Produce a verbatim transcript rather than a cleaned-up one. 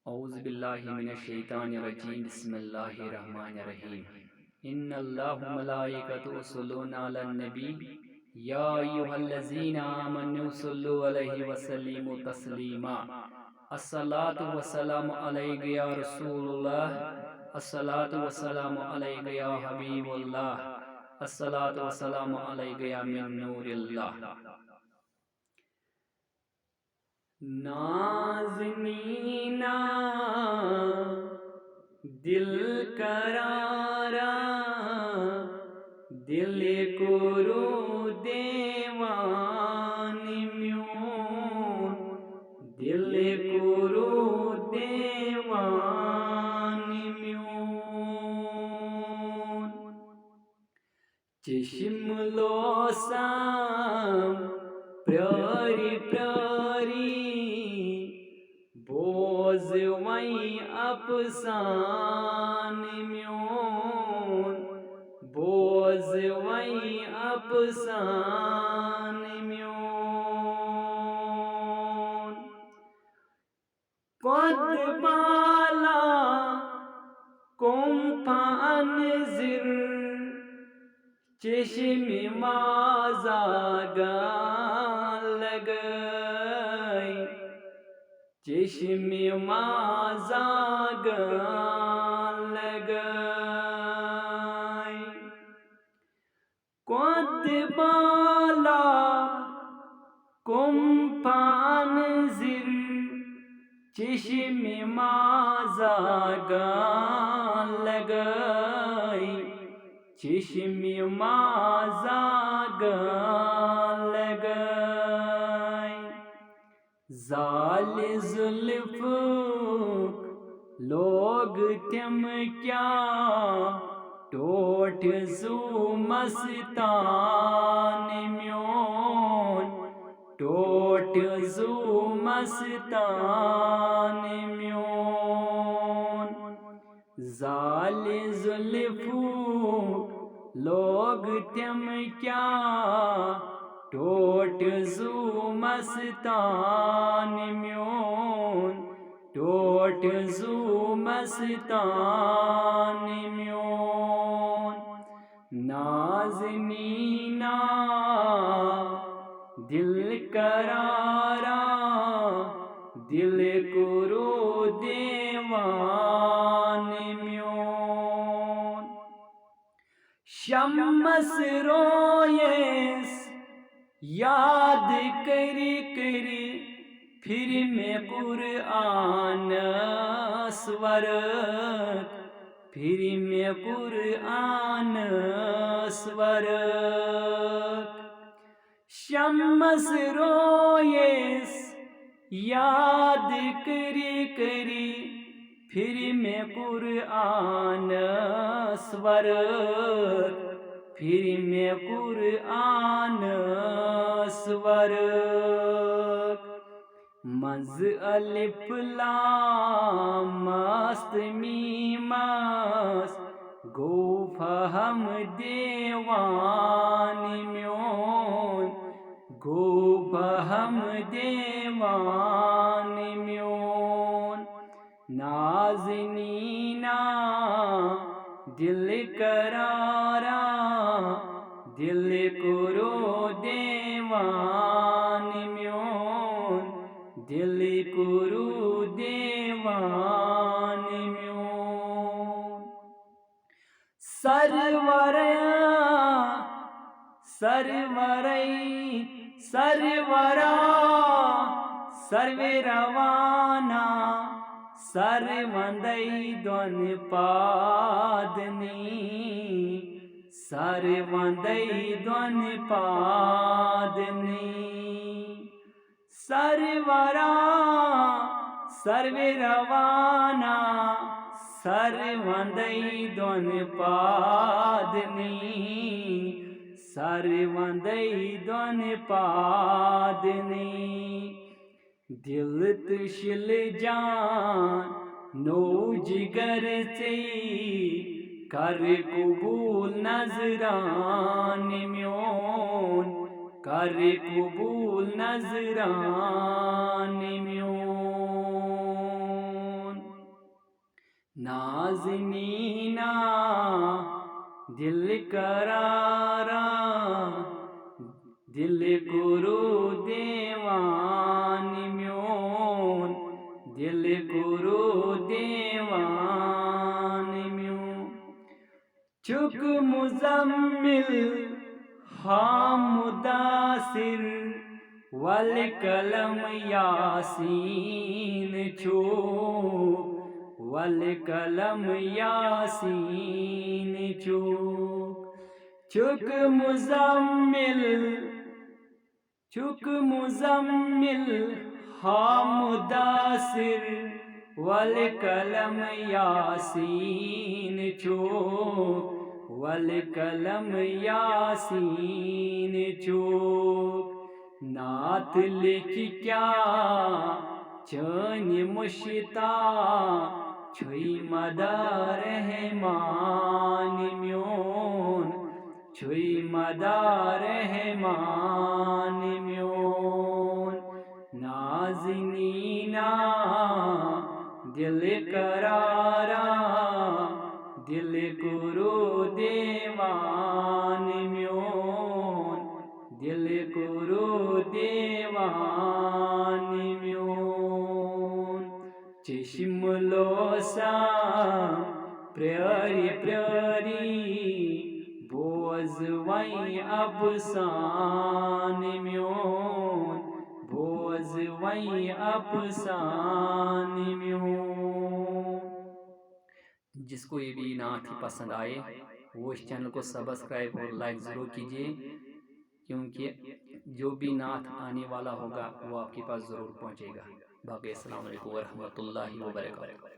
أعوذ بالله من الشيطان الرجيم. بسم الله الرحمن الرحيم. إن الله وملائكته يصلون على النبي، يا أيها الذين آمنوا صلوا عليه وسلموا تسليما. الصلاة والسلام عليك يا رسول الله، الصلاة والسلام عليك يا حبيب الله، الصلاة والسلام عليك يا من نور الله. نازنینا، دل قرارا، دل کورو دیوان میون، دل کورو دیوان میون۔ چشم لوسم پراری پراری، بوز وۄنۍ افسان میون، بوز وۄنۍ افسان میون۔ کۄد بالا کوٚم پان زِر، چشم مازا گان لگٲے، چشم مازا گان لگٲے۔ کۄد بالا کوٚم پان زِر، چشم مازا گان لگٲے، چشم مازا گان لگٲے۔ زالہِ زُلفُک لوگ تِم کیٛاہ ٹوٹھ زُو مستان میون، ٹوٹھ زُو مستان میون۔ زالہِ زُلفُک لوگ تِم کیٛاہ ٹوٹھ زُو مستان میون، ٹوٹھ زُو مستان میون۔ نازنینا، دل قرارا، دل کورو دیوان میون۔ شمس رویس یاد کری کری، پھر مےٚ قرآنس ورق، پھر مےٚ قرآنس ورق۔ شمس رویس یاد کری کری، پھر مےٚ قرآنس ورق، پھر مےٚ قرآنس ورق۔ منٛز الف لام مست میمس گوٚو فہم دیوان میون، گوٚو فہم دیوان میون۔ نازنینا، دل قرارا، دل کورو دیوان میون، دل کورو دیوان میون۔ سرورا، سرورے، سرورا، سروِ روانا، سر وندے دۄن پادنی، سر وندے دۄن پادنی۔ سرورا، سروِ روانا، سر وندے دۄن پادنی، سر وندے دۄن پادنی۔ دل تہٕ شِلہٕ جان، نوٚو جگر ژےٚ، کر قبول نذران میون، کر قبول نذران میون۔ نازنینا، دل قرارا، دل کرو دیوان میون، دل کرو دیوان میون۔ چھُکھ مزمل ہا مداثر، ول قلم یاسین چھُکھ، ول قلم یاسین چھُکھ۔ چھُکھ مزمل، چھُکھ مزمل ہا مداثر، ول قلم یاسین چھُکھ، ول قلم یاسین چھُکھ۔ نعت لیکھ کیا چٲنۍ مشتاق چھُے مدار رحمان میون، چھُے مدار رحمان میون۔ نازنینا، دل قرارا، دل کرو دیوان میون، دل کرو دیوان میون۔ چشم لوسان پرٛٲری پرٛٲری، بوز وۄنۍ افسانہٕ میون، بوز وۄنۍ افسانہٕ میون۔ جس کو یہ بھی نعت ہی پسند آئے، وہ اس چینل کو سبسکرائب اور لائک ضرور کیجیے، کیونکہ جو بھی نعت آنے والا ہوگا، وہ آپ کے پاس ضرور پہنچے گا۔ باقی السلام علیکم ورحمۃ اللہ وبرکاتہ۔